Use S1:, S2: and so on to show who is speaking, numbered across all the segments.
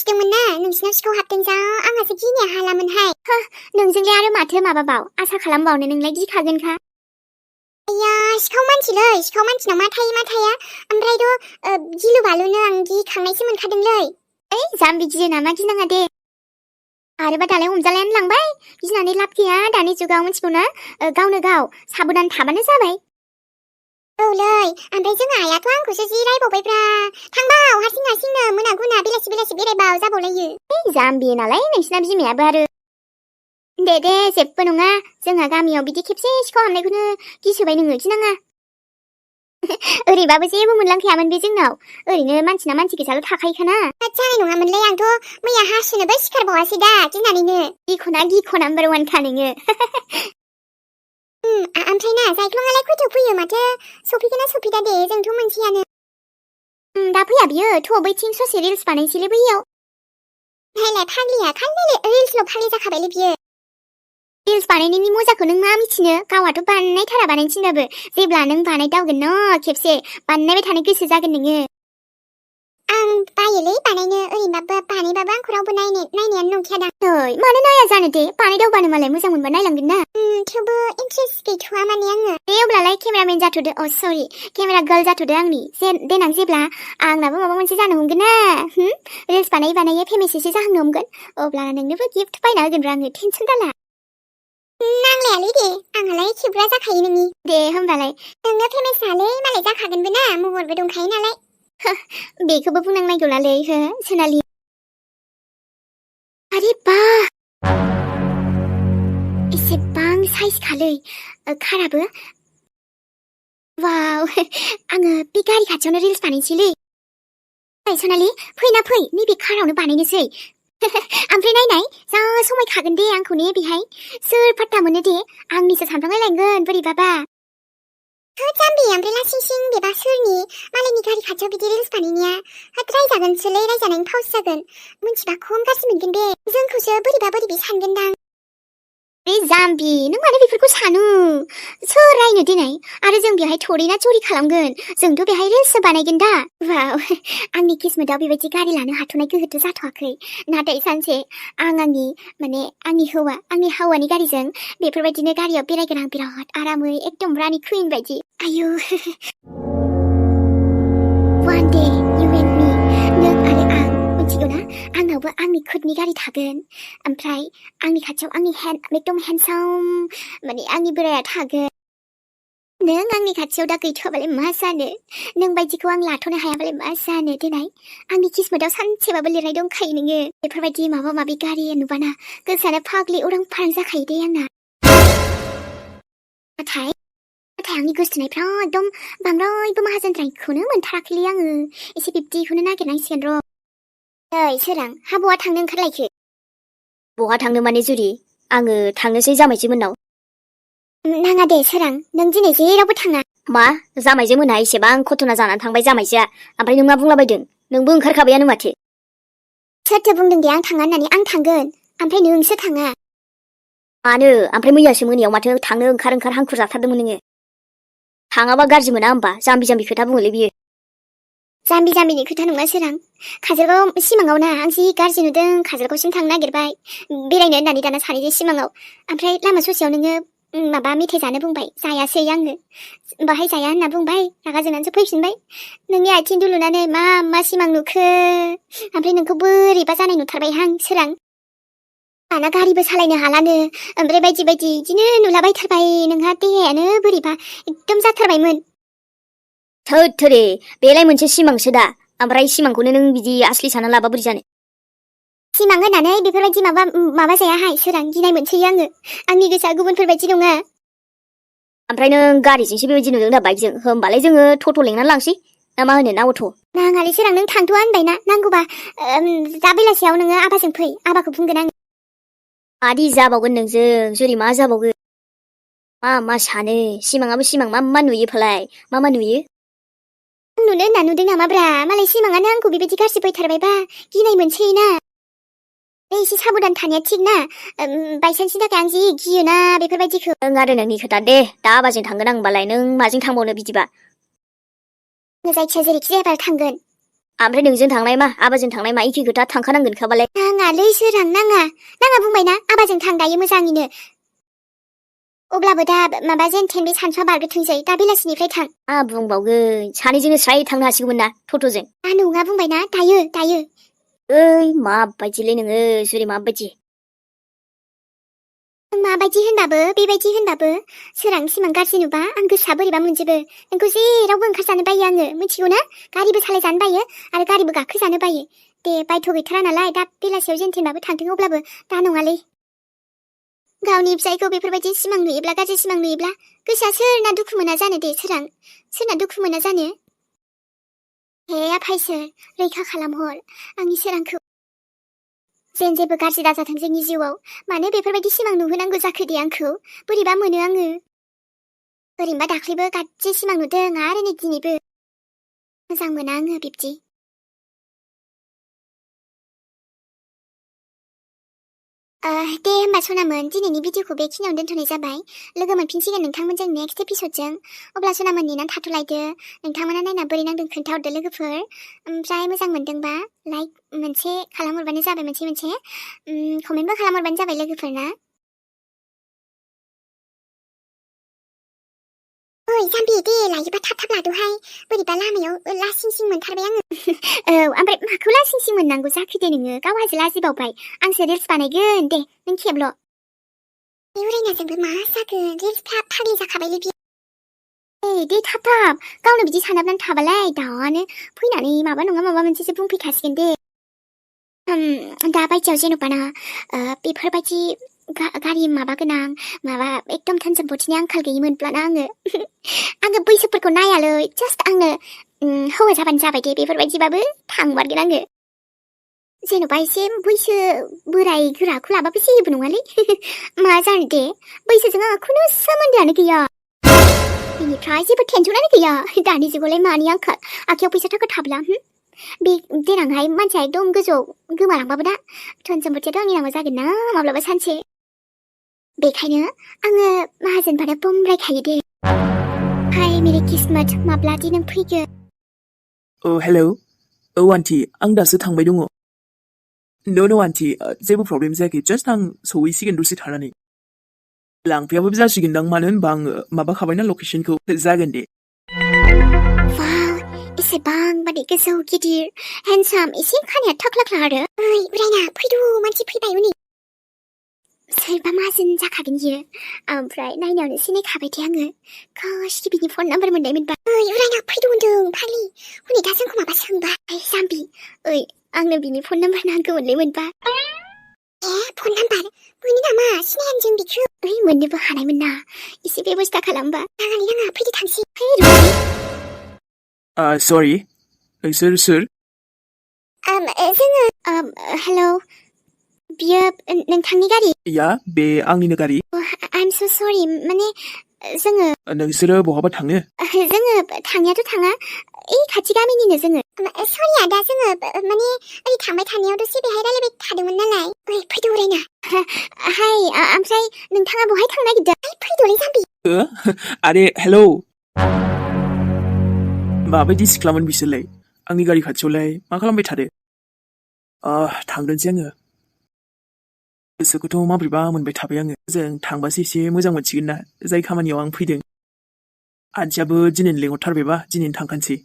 S1: मिथिदोंमोन ना नोंसिनाव सिखाव हाबदों जा आंहासो गिनो हालामोनहाय।
S2: नोंजोंलाय आरो माथो माबाबाव आसा खालामबावनो नोंलाय गिखागोनखा।
S1: आया सिखाव मानसिलै सिखाव मानसिनाव मा थाया ओमफ्रायथ' गिलु बालुनो आं गिखांनायसो मोनखादोंलै।
S2: ओइ जाम्बि गियो नामा गिनाङा दे। आरोबा दालाय हमजालायानो लांबाय गिनानै लाब गैया दानि जुगाव मिथिगौना गावनो गाव साबधान थाबानो जाबाय।
S1: औलै ओमफ्राय जोंहा आइयाथ' आंखौसो जि रायबावबायब्रा थांबाव हारसिंनो मोना गुना बेलासि बेरायबाव जाबावलायो।
S2: जाम्बि नालाय नोंसिना बिमायाबो आरो। दे जेबो नङा जोंहा गामियाव बिदि खेबसे सिखाव हाबनायखौनो गिसोबाय नोङो गिनाङा। ओरैबाबो जेबो मोनलांखायामोन बे जोंनाव ओरैनो मानसिना मानसि गोजाल' थाखायोखाना।
S1: जानाय नङामोनलै आंथ' मैया हासुनोबो सिखारबावासै दा गिनानैनो।
S2: गिख' नाम्बार वानखा नोङो।
S1: ओमफ्राय ना जायख्लङालाय खयथायाव फैयो माथो सफैगोना सफैदा दे जोंथ' मोनसेयानो।
S2: दा फैया बियो थ' बैथिं ससे रिल्स बानायसैलै बैयाव।
S1: नायलाय फाग्लिया खालि रिल्सल' फाग्लि जाखाबायलै बियो।
S2: रिल्स बानायनायनि मजाखौ नों मा मिथिनो गावहाथ' बानायथारा बानायनो थिनबाबो जेब्ला नों बानायदावगोन न खेबसे बानायबाय थानो गोसो जागोन नोङो।
S1: आं बायोलै बानायनो ओरैनोबाबो बानायबाबो आंखौ रावबो नायनायानो नंखायादां।
S2: नै मानो नाया जानो दे बानायदावबानो मालाय मोजां मोनबा नायलांगोन ना।
S1: थेवबो इन्ट्रेस्ट गैथ'वा माने आङो।
S2: दे अब्लालाय केमेरामेन जाथ'दो सरि केमेरा गार्ल जाथ'दो आंनि देनां जेब्ला आंनाबो माबा मोनसे जानो हमगोन ना रिल्स बानायै फेमास एसे जाहांनो हमगोन अब्ला नोंनोबो गिफ्ट बायना होगोनब्रा आङो टेनसन दाला।
S1: नांलायालै दे आंहालाय खेबग्रा जाखायो नोंनि।
S2: दे होमबालाय
S1: नोंनो फेमास नालाय मालाय जाखागोनबो ना महरबो दंखायो नालाय।
S2: बेखौबो बुंनांनांगौलालै हो सनालि। आरे बा एसेबां साइज खालै खाराबो। वाव आङो बे गारि खाथियावनो रिल्स बानायनोसैलै। सनालि फैना फै नैबे कारावनो बानायनोसै। ओमफ्राय नायनाय जा समायखागोन दे आंखौ ने बेहाय सोर फात्ता मोनो दे आंनिसो सानफ्लांलायलांगोन बोरैबाबा।
S1: जाम्बि ओमफ्राय लासिं बेबा सोरनि मालायनि गारि खाथियाव बिदि रिल्स बानायनाया रायजागोनसोलै रायजानायनि फावसो जागोन मिथिबा खम गाज्रि मोनगोन बे जोंखौसो बोरैबा सानगोनदां।
S2: बे जाम्बि नों मानो बेफोरखौ सानो सोर रायनो दिनै आरो जों बेहाय थोरै ना चोरी खालामगोन जोंथ' बेहाय रिल्ससो बानायगोन दा। वाव आंनि किस्मताव बेबायदि गारि लानो हाथ'नाय गोहोथ' जाथ'वाखै नाथाय सानसे आंनि हौवानि गारिजों बेफोरबायदिनो गारियाव बेरायगोन आं बिराद आरामै एकदम रानि कुइन बायदि। आयु one day you and me नों आरो आं मिथिगौना आंनावबो आंनि खुदनि गारि थागोन ओमफ्राय आंनि खाथियाव आंनि एकदम हेन्डसाम आंनि बोराया थागोन। नों आंनि खाथियाव दा गैथ'वाबालाय मा जानो नों बायदिखौ आं लाथ'नो हायाबालाय मा जानो देनाय आंनि किस्मताव सानसेबाबो लिरनाय दंखायो नोङो बेफोरबायदि माबा माबि गारि नुबाना गोसोआनो फाग्लि उरां फारां जाखायो दे आंना। नाथाय आंनि गोसोथोनायफ्रा एकदम बांद्रायबो माहाजोनद्रायखौनो मोनथाराखैलै आङो एसे बिब्दिखौनो नागिरनांसिगोन र'। नै सोरां हा बहा थांनो ओंखारलायखो?
S3: बहा थांनो माने जुरि आङो थांनोसै जामायजो मोननाव।
S2: नाङा दे सोरां नों दिनै जेरावबो थाङा।
S3: मा जामायजो मोनहा एसेबां घटना जानानै थांबाय जामायजोआ ओमफ्राय नों मा बुंलाबायदों नोंबो ओंखारखाबायानो माथो।
S2: सोरथो बुंदों दे आं थाङा होननानै आं थांगोन ओमफ्राय नोंसो थाङा।
S3: मानो ओमफ्राय मैयासो मोनायाव माथो थांनो ओंखार हांखुर जाथारदोंमोन नोङो। थाङाबा गाज्रि मोना होमबा जाम्बि खोथा बुङोलै बियो।
S2: जाम्बिनि खोथा नङा सोरां काजलगाव सिमाङाव ना आं जि गाज्रि नुदों काजलगावसिम थांनो नागिरबाय बेरायनो होननानै दाना सानैजों सिमाङाव ओमफ्राय लामा ससेयाव नोङो मेथाइ जानो बुंबाय जायासै आङो बाहाय जाया होनना बुंबाय रागा जोंनानैसो फैफिनबाय। नोंनि आथिं दुलुनानै मा सिमां नुखो ओमफ्राय नोंखौ बोरैबा जानाय नुथारबायहां सोरां। दाना गारिबो सालायनो हालानो ओमफ्राय बायदि बिदिनो नुलाबायथारबाय नोंहा देहायानो बोरैबा एकदम जाथारबायमोन।
S3: थोरे बेलाय मोनसे सिमांसो दा ओमफ्राय सिमांखौनो नों बिदि आसलि साना लाबा बोरै जानो।
S2: सिमां होननानै बेफोरबायदि माबा जायाहाय सोरां गिनाय मोनसोयो आङो आंनि गोसोआ गुबुनफोरबायदि नङा।
S3: ओमफ्राय नों गारिजोंसो बेबायदि नुदों दा बाइकजों होमबालाय जोङो टट' लेंनानै लांसै ना मा होनो ना अट'?
S2: नाङालै सोरां नों थांथ'आ होनबायना नांगौबा दा बेलासियाव नोङो आबाजों फै आबाखौ बुंगोन आङो।
S3: मादि जाबावगोन नोंजों जुरि मा जाबावगोन मा सानो सिमाङाबो सिमां मा नुयो फालाय मा नुयो?
S2: आं नुनो होनना नुदों नामाब्रा मालाय सिमाङानो आंखौ बेबायदि गाज्रि फैथारबायबा गिनाय मोनसैना। एसे साबधान थानाया थिग ना बायसान्सनि थाखाय आं जि गियोना बेफोरबायदिखौ।
S3: नों आरो नोंनि खोथा दे दा आबाजों थांगोन आं होमबालाय नों माजों थांबावनो बिदिबा?
S2: जायखिया जेरैखि जायाबाबो थांगोन।
S3: ओमफ्राय नोंजों थांनाय मा आबाजों थांनाय मा एखे खोथा थांखानांगोनखाबालाय
S2: नाङालै सोरां नाङा बुंबायना आबाजों थां दायो मोजाङैनो अब्लाबो दा माबा जेनथेन बे सानसुआ बारगोथोंसै दा बेलासिनिफ्राय थां
S3: मा बुंबावगोन सानैजोंनो स्राय थांनो हासिगौमोन ना टट'जों
S2: दा नङा बुंबायना दायो
S3: ओइ माबायदिलै नोङो जुरि माबायदि
S2: माबायदि होनबाबो बेबायदि होनबाबो सोरां सिमां गाज्रि नुबा आं गोसोआ बोरैबा मोनजोबो नोंखौ जेरावबो ओंखारजानो बायो आङो मिथिगौ ना गारिबो सालायजानो बायो आरो गारिबो गाखोजानो बायो दे बायथ' गैथारा नालाय दा बेलासियाव जेनथेनबाबो थांथों अब्लाबो दा नङालै गावनि फिसायखौ बेफोरबायदि सिमां नुयोब्ला गाज्रि सिमां नुयोब्ला गोसोआ सोरना दुखु मोना जानो दे सोरां सोरना दुखु मोना जानो हे आफा इसोर रैखा खालामहर आंनि सोरांखौ जेन जेबो गाज्रि दाजाथों जोंनि जिउआव मानो बेफोरबायदि सिमां नुहोनांगौ जाखो दे आंखौ बोरैबा मोनो आङो ओरैनोबा दाख्लैबो गाज्रि सिमां नुदों आरो नै दिनैबो मोजां मोना आङो बिब्दि दे होमबा सनामोन दिनैनि भिडिअखौ बेखिनियावनो दोनथ'नाय जाबाय लोगो मोनफिनसिगोन नोंथांमोनजों नेक्स्ट एपिसडजों अब्ला सनामोन नेनानै थाथ'लायदो नोंथांमोना नायना बोरै नांदों खोन्थाहरदो लोगोफोर ओमफ्राय मोजां मोनदोंबा लाइक मोनसे खालामहरबानो जाबाय मोनसे कमेन्टबो खालामहरबानो जाबाय लोगोफोरना
S1: ओइ जाम्बि दे लायोबा थाब लादोहाय बोरैबा लामायाव लासिंसिं मोनथारबाय आङो
S2: औ ओमफ्राय माखौ लासिंसिं मोननांगौ जाखो दे नोङो गावहासो लाजिबावबाय आंसो रिल्स बानायगोन दे नों खेबल'
S1: उरायनाजोंबो मा जागोन रिल्सफ्रा फाग्लि जाखाबायलै बियो
S2: दे थाब गावनो बिदि सानाब्लानो थाबालाय दानो फैनानै माबा नङा माबा मोनसेसो बुंफैखासिगोन दे दा बायदियाव जेन'बा ना बेफोरबायदि गारि माबा गोनां माबा एकदम धोन सम्पथिनि आंखाल गैयिमोनब्लाना आङो बैसोफोरखौ नायालै जास्ट आंनो हौवा जाबानो जाबाय दे बेफोरबायदिबाबो थांमारगोन आङो जेन'बा एसे बैसो बोराय गोराखौ लाबाबो जेबो नङालै मा जानो दे बैसोजों आंहा खुनु सोमोन्दोआनो गैया बेनिफ्राय जेबो टेनसनानो गैया दानि जुगावलाय मानि आंखाल आखायाव फैसा थाखा थाब्ला बे देनांहाय मानसिया एकदम गोजौआव गोमालांबाबो दा धोन सम्पथियाथ' आंनि नामाव जागोन ना माब्लाबा सानसे बेखायनो आङो माहाजोनबानो बम रायखायो दे हाय मेरे किस्मत माब्लादि नों फैगोन
S4: हेलौ आन्टी आं दासो थांबाय दङ नो आन्टी जेबो प्रब्लेम जायाखै जास्ट आं सहैसिगोन दसे थानानै लांफैयाबो जासिगोनदां मानो होनबा आङो माबाखाबायना लकेसनखौ जागोन दे
S2: एसेबां बादि गोजौ गिदिर हेन्डसाम एसे खानाया थाख्लाख्ला आरो
S1: ओइ उरायना फैदो मानसि फैबाय हनै
S2: सोरबा माहाजोन जाखागोन बियो ओमफ्राय नायनायावनो सिनायखाबाय दे आङो काश बिनि फन नाम्बार मोननाय मोनबा
S1: ओइ उरायना फैदो होनदों फाग्लि हनै दा जोंखौ माबा सोंबाय
S2: जाम्बि ओइ आंनो बिनि फन नाम्बार नांगौमोनलै मोनबा
S1: फन नाम्बार मोनो नामा सिनायानो जों बिखौ
S2: ओइ मोननोबो हानायमोन ना एसे बेबस्था खालामबा
S1: नाङा फैदो थांसै
S4: सरि नोंसोर सोर
S1: जोङो
S2: हेलौ बियो नोंथांनि गारि
S4: या बे आंनिनो गारि
S2: आइ एम सो सरि माने जोङो
S4: नोंसोरो बहाबा थाङो
S2: जोङो थांनायाथ' थाङा ओइ खाथि गामिनिनो जोङो
S1: सरि आदा जोङो माने ओरै थांबाय थानायाव दसे बेहाय रायलायबाय थादोंमोन नालाय ओइ फैदो उरायना
S2: हाय ओमफ्राय नोंथाङा बहाय थांनो नागिरदों
S1: फैदोलै जाम्बि
S4: आरे हेलौ माबायदि सिख्लामोन बिसोरलाय आंनि गारि खाथियावलाय मा खालामबाय थादो थांदोंसै आङो गोसोखौथ' माबोरैबा मोनबाय थाबाय आङो जों थांबासो एसे मोजां मोनसिगोन ना जाय खामानियाव आं फैदों आन्टियाबो दिनैनो लेंहरथारबायबा दिनैनो थांखानोसै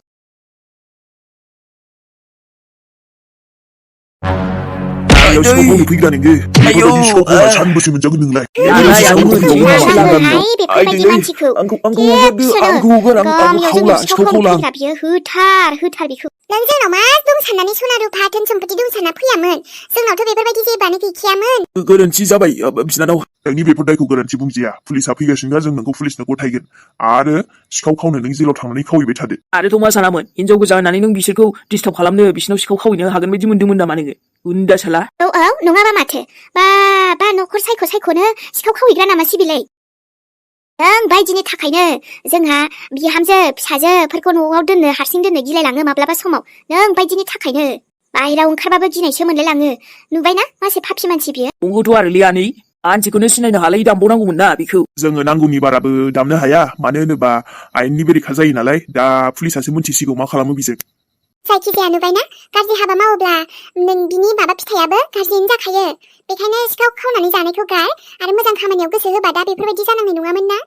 S5: फैग्रा नोङो बेफोरबायदि सिखाव खावना सानबोसो मोनजागोन नोंलाय
S2: बेफोरबायदि मानसिखौ बियो होथार बेखौ
S1: नों जोंनाव मा दं साननानै सना रुफा धोन सम्पति दं सानना फैयामोन जोंनावथ' बेफोरबायदि जेबोआनो गैखायामोन
S5: गोरोन्थि जाबाय बिनानाव नोंनि बेफोर दायखौ गोरोन्थि बुंजाया पुलिसा फैगासिनो जों नोंखौ पुलिसनो गथायगोन आरो सिखाव खावनो नों जेलाव थांनानै खावहैबाय थादो
S4: आरोथ' मा सानामोन हिनजाव गोजा होननानै नों बिसोरखौ डिस्टार्ब खालामनो बिसिनाव सिखाव खावहैनो हागोन बायदि मोनदोंमोन नामा नोङो उन्दा साला
S2: औ नङाबा माथो बा न'खर सायख'नो सिखाव खावहैग्रा नामा सिबिलाय नों बायदिनि थाखायनो जोंहा बिहामजो फिसाजोफोरखौ न'आव हारसिं दोननो गिलायलाङो माब्लाबा समाव नों बायदिनि थाखायनो बाहेराव ओंखारबाबो गिनायसो मोनलायलाङो नुबायना मासे फाफि मानसि बियो
S4: नंगौथ' आरो लियानै आन्टिखौनो सिनायनो हालायै दामबावनांगौमोन ना बेखौ
S5: जोङो नांगौनि बाराबो दामनो हाया मानो होनोबा आयेननि बेरेखा जायो नालाय दा पुलिसासो मोनथिसिगौ मा खालामो बिसोर
S1: जायखिजाया नुबायना गाज्रि हाबा मावोब्ला नों बिनि माबा फिथाइयाबो गाज्रियैनो जाखायो बेखायनो सिखाव खावनानै जानायखौ गार आरो मोजां खामानियाव गोसो होबा दा बेफोरबायदि जानांनाय नङामोन ना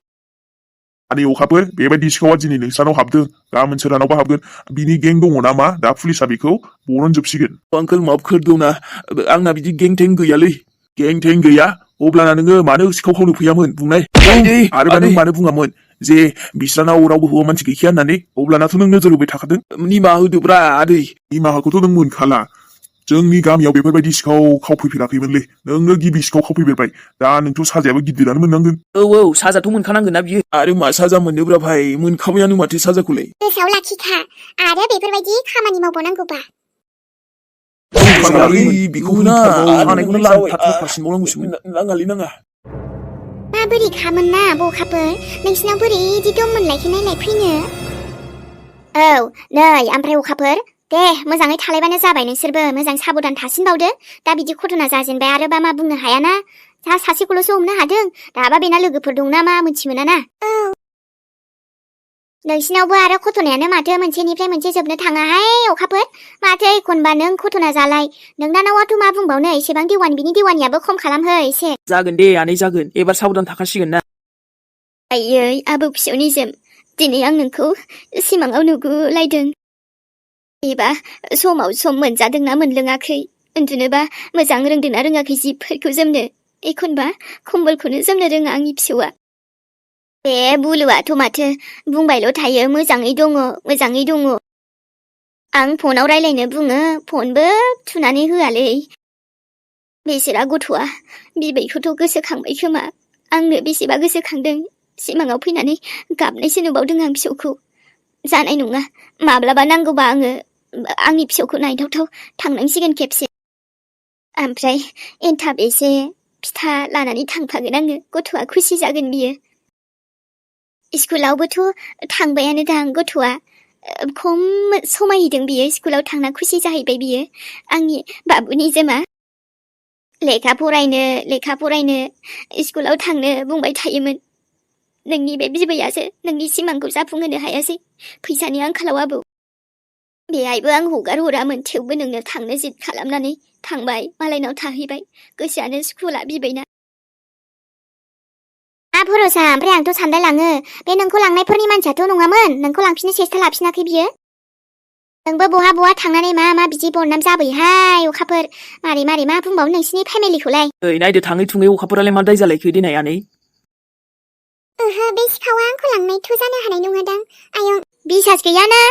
S5: आनै अखाफोर बेबायदि सिखावा दिनै नोंस्रानाव हाबदों गाबोन सोरहानावबा हाबगोन बिनि गें दङ नामा दा पुलिसा बेखौ बरनजोबसिगोन
S4: आंकोल माबाफोर दंना आंना बिदि गें थें गैयालै
S5: गें थें गैया अब्लाना नोङो मानो सिखाव खावनो फैयामोन बुंनाय आरोबा नों मानो बुङामोन जे बिस्रानाव रावबो हौवा मानसि गैखाया होननानै अब्लानाथ' नों नोजोर होबाय थाखादों
S4: निमाहा होदोब्रा आदै
S5: निमाहाखौथ' नों मोनखाला जोंनि गामियाव बेफोरबायदि सिखाव खावफैफेराखैमोनलै नोंनो गिबि सिखाव खावफैफेरबाय दा नोंथ' साजायाबो गिदिरानो मोननांगोन
S4: औ साजाथ' मोनखानांगोन ना बियो आरो मा साजा मोननोब्रा भाई मोनखाबायानो माथो साजाखौलाय
S1: गोसोआव लाखिखा आरो बेफोरबायदि खामानि मावबावनांगौबा
S4: बेखौ ना हानायखौनो लांथारफासिनबावनांगौसोमोन नाङालै नाङा
S1: माबोरै खामोन ना बखाफोर नोंसिनाव बोरै इदि दंमोनलायखो नायलाय फैनो
S2: औ नै ओमफ्राय अखाफोर दे मोजाङै थालायबानो जाबाय नोंसोरबो मोजां साबधान थासिनबावदो दा बिदि घटना जाजेनबाय आरोबा मा बुंनो हायाना जा सासेखौल'सो हमनो हादों दाबा बेना लोगोफोर दं नामा मोनथिमोना ना नोंसिनावबो आरो घटनायानो माथो मोनसेनिफ्राय मोनसे जोबनो थाङाहाय अखाफोर माथो एखनबा नों घटना जालाय नोंदानावथ' मा बुंबावनो एसेबां दिवान बिनि दिवानियाबो खम खालामहो एसे
S4: जागोन दे आनै जागोन एबार साबधान थाखासिगोन ना
S2: आयै आबौ फिसौनिजोम दिनै आं नोंखौ सिमाङाव नुगुलायदों एबा समाव सम मोनजादोंना मोनलोङाखै उन्दुनोबा मोजां रोंदोंना रोङाखै जिफोरखौ जोमनो एखनबा खम्बलखौनो जोमनो रोङा आंनि फिसौआ बे बुलुआथ' माथो बुंबायल' थायो मोजाङै दङ आं फनाव रायलायनो बुङो फनबो थुनानै होआलै बेसेरा गथ'आ बिबैखौथ' गोसोखांबाय खोमा आंनो बेसेबा गोसोखांदों सिमाङाव फैनानै गाबनायसो नुबावदों आं फिसौखौ जानाय नङा माब्लाबा नांगौबा आङो आंनि फिसौखौ नायथावथाव थांनांसिगोन खेबसे ओमफ्राय एनथाब एसे फिथा लानानै थांफागोन आङो गथ'आ खुसि जागोन बियो स्कुलावबोथ' थांबायानो दां गथ'आ खम समायहैदों बियो स्कुलाव थांना खुसि जाहैबाय बियो आंनि बाबुनि जोमा लेखा फरायनो स्कुलाव थांनो बुंबाय थायोमोन नोंनि बे बिबैयासो नोंनि सिमांखौ जाफुंहोनो हायासै फैसानि आंखालाव आबौ बेहायबो आं हगार हरामोन थेवबो नोंनो थांनो जिद खालामनानै थांबाय मालायनाव थाहैबाय गोसोआनो स्कुला बिबैना
S1: भरसा ओमफ्राय आंथ' सानलाय लाङो बे नोंखौ लांनायफोरनि मानसियाथ' नङामोन नोंखौ लांफिननो सेस्था लाफिनाखै बियो नोंबो बहा थांनानै मा बिदि बदनाम जाबोयोहाय अखाफोर मारै मा बुंबावो नोंसिनि फेमिलिखौलाय
S4: ओइ नायदो थाङै थुङै अखाफोरालाय मा दाय जालायखो देनाय आनै
S1: ओहो बे सिखावा आंखौ लांनायथ' जानो हानाय नङादां आयं
S2: बिसास गैयाना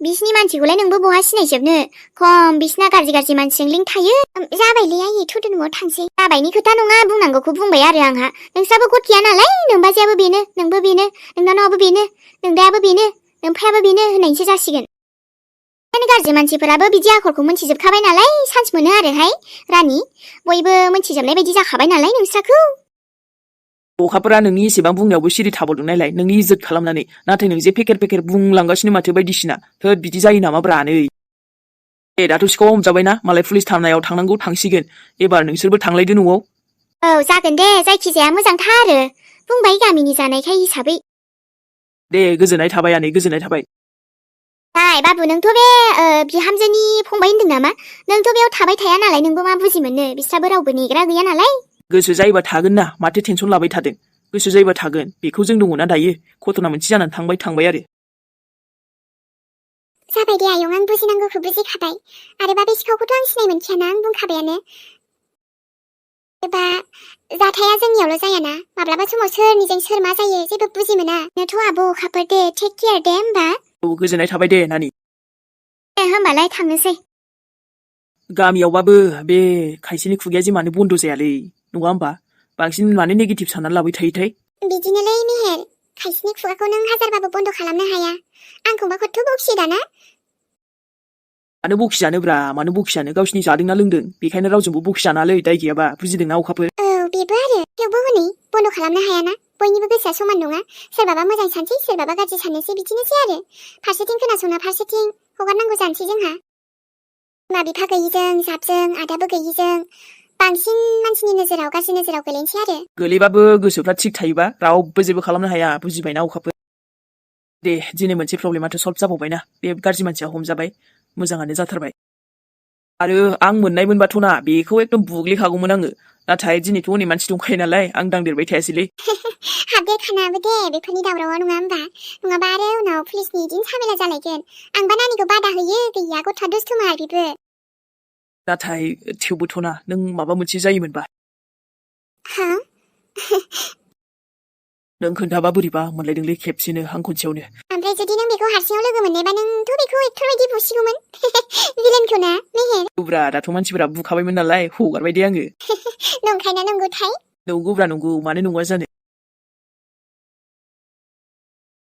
S2: बिसिनि मानसिखौलाय नोंबो बहा सिनायजोबनो खम बिसिना गाज्रि मानसिजों लिंक थायो
S1: जाबायलै आयै थ'दो न'आव थांसै
S2: जाबायनि खोथा नङा बुंनांगौखौ बुंबाय आरो आंहा नोंस्राबो गद गैया नालाय नोंबाजैयाबो बेनो नोंबो बेनो नोंनानावबो बेनो नोंदायाबो बेनो नोमफायाबो बेनो होननायसो जासिगोन ओंखायनो गाज्रि मानसिफोराबो बिदि आखलखौ मोनथिजोबखाबाय नालाय सान्स मोनो आरोहाय रानि बयबो मोनथिजोबनाय बायदि जाखाबाय नालाय नोंस्राखौ
S4: अखाफोरा नोंनि एसेबां बुंनायावबो सिरि थाबावदों नायलाय नोंनि इज्जत खालामनानै नाथाय नों जे फेकेर बुंलांगासिनो माथो बायदिसिना थोद बिदि जायो नामा ब्रा नै दाथ' सिखाव हमजाबायना मालाय पुलिस थानायाव थांनांगौ थांसिगोन एबार नोंसोरबो थांलायदो न'आव
S2: औ जागोन दे जायखिजाया मोजांथार आरो बुंबाय गामिनि जानायखाय हिसाबै
S4: दे गोजोननाय थाबाय आनै गोजोननाय थाबाय
S2: नाय बाबु नोंथ' बे बिहामजोनि फंबाय होनदों नामा नोंथ' बेयाव थाबाय थाया नालाय नोंबो मा बुजि मोननो बिस्राबो रावबो नेग्रा गैया नालाय
S4: गोसो जायोबा थागोन ना माथो टेनसन लाबाय थादों गोसो जायोबा थागोन बेखौ जों दङना दायो घटना मोनसे जानानै थांबाय आरो
S1: जाबाय दे आयं आं बुजिनांगौखौ बुजिखाबाय आरोबा बे सिखावखौथ' आं सिनाय मोनखायाना आं बुंखाबायानो एबा जाथाया जोंनियावल' जायाना माब्लाबा समाव सोरनिजों सोर मा जायो जेबो बुजि मोना नोथ' आब' अखाफोर दे टेक केयार दे होमबा
S4: औ गोजोननाय थाबाय दे नानि
S2: दे होमबालाय थांनोसै
S4: गामियावबाबो बे खायसेनि खुगाया जे मानो बन्द' जायालै नङा होमबा बांसिन मानो नेगेटिभ साननानै लाबाय थायोथाय
S1: बिदिनोलै मेहेर खायसेनि खुगाखौ नों हाजारबाबो बन्द' खालामनो हाया आंखौबा खथ्थ' बखियो दाना
S4: मानो बखिजानोब्रा मानो बखिजानो गावसिनि जादोंना लोंदों बेखायनो रावजोंबो बखिजानालै दाय गैयाबा बुजिदोंना अखाफोर
S1: औ बेबो आरो थेवबो हनै बन्द' खालामनो हायाना बयनिबो गोसोआ समान नङा सोरबाबा मोजां सानसै सोरबाबा गाज्रि साननोसै बिदिनोसै आरो फारसेथिं खोनासंना फारसेथिं हगारनांगौ जानोसै जोंहा बिमा बिफा गैयिजों जाबजों आदाबो गैयिजों बांसिन मानसिनि नोजोराव गाज्रि नोजोराव गोलैनोसै आरो
S4: गोलैबाबो गोसोफ्रा थिग थायोबा रावबो जेबो खालामनो हाया बुजिबायना अखाफोर दे दिनै मोनसे प्रब्लेमाथ' सल्भ जाबावबायना बे गाज्रि मानसिया हमजाबाय मोजाङानो जाथारबाय आरो आं मोननाय मोनबाथ'ना बेखौ एकदम बुग्लिखागौमोन आङो नाथाय दिनैथ' हनै मानसि दंखायो नालाय आं दांदेरबाय थायासैलै
S1: हाबदेरखानाबो दे बेफोरनि दावरावआव नङा होमबा नङाबा आरो उनाव पुलिसनि इदिनो झामेला जालायगोन आंबा नानिखौ बादा होयो गैया गथ'आ दुस्थ'मार बेबो
S4: नाथाय थेवबोथ'ना नों माबा मोनसे जायोमोनबा
S1: हा
S4: नों खोन्थाबा बोरैबा मोनलायदोंलै खेबसेनो हां खनसेयावनो
S1: ओमफ्राय जुदि नों बेखौ हारसिङाव लोगो मोननायबा नोंथ' बेखौ एक्टर बायदि बुसिगौमोन भिलेनखौ ना मेहेर
S4: नंगौब्रा दाथ' मानसिफोरा बुखाबायमोन नालाय हगारबाय दे आङो
S1: नंखायना नंगौथाय
S4: नंगौब्रा नंगौ मानो नङा जानो